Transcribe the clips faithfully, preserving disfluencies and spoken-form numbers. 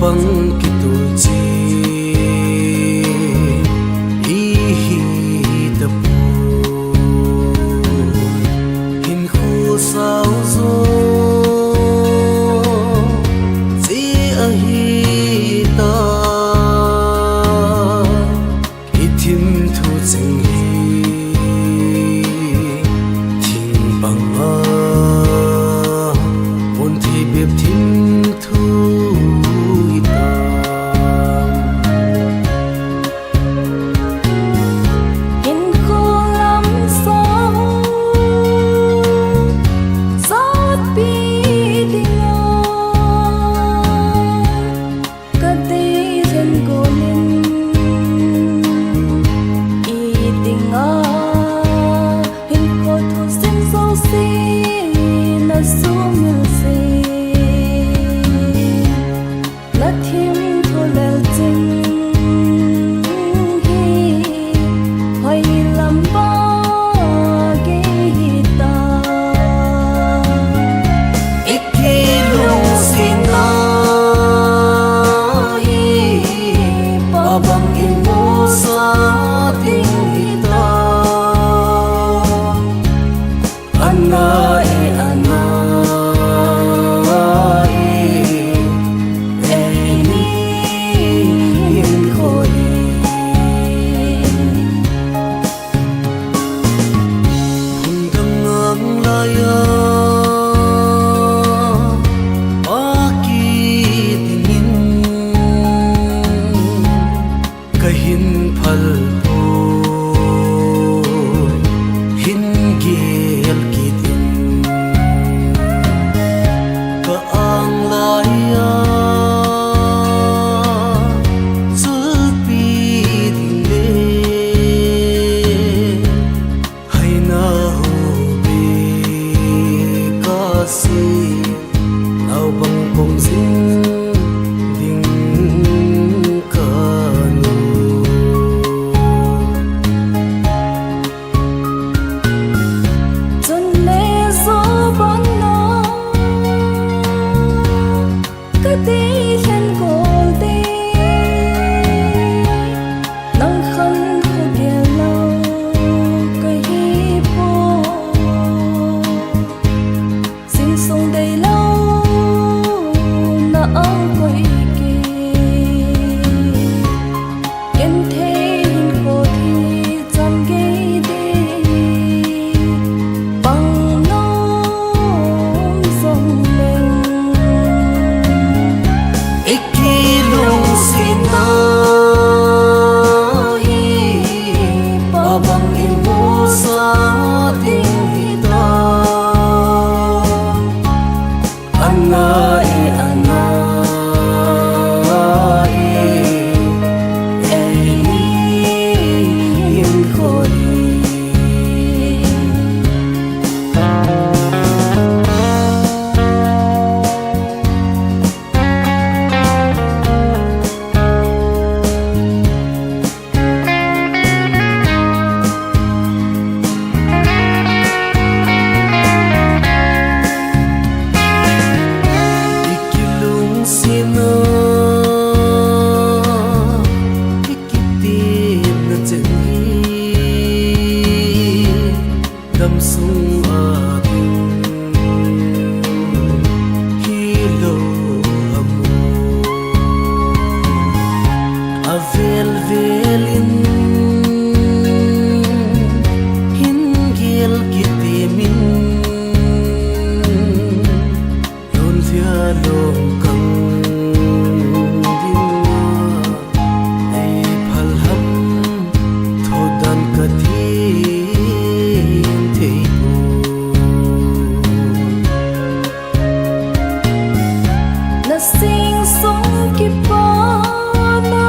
Bang kitulchi ihi tapoi, hinkho sao jo chi ahi ta. Ithim thu ching hi thing banga, mun thei bep thim thu hi tam. Hinkho lam sao jatpi dinga, ka deilhen golin, i dinga hinkho thusim jouse na sumil se. Na thim thu lel ching hi hoi lam ba gei hi ta. Iki lungsetna hi pa bang i musa ding hi ta. Ana e, ana e, eini hinkho hi. Hun dang ngang laiya, pa kit dingin ka hin phal poi, hin gel kit in. Ka ang laiya, chulpi ding le, haina ho be ka si, naobang kong jing ding ka nu. Chun le jo bang na ka deilhen gol ding, nang khan kho gel lou ka hi poi. Jingsung deilou na ang koi kit. Genthei hinkho thi chan gei ding bang nom jong leng. Iki lungsetna hi pa bang i musa ding hi ta. Ana e, ana e, eini hinkho hi. Iki lungsetna, iki tepna cheng hi, damsung a ding hilou ham o. Avel vel in hin gel kit temin, lungthim a lungkang dinga, ei phal ham thodan ka ti thei poi. Na sing sung kipana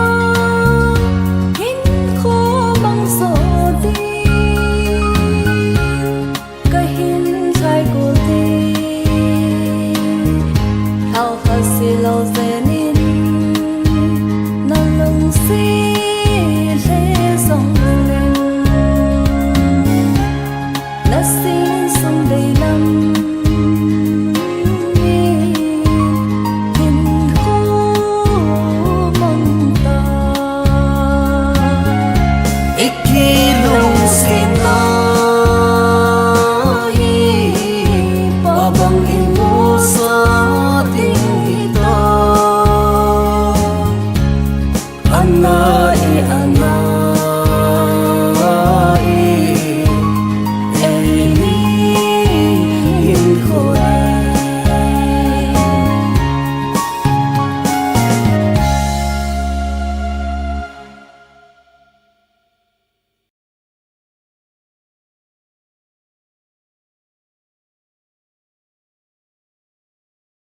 hinkho mang jo ding, ka hin chai gol ding, thao kha se lou je.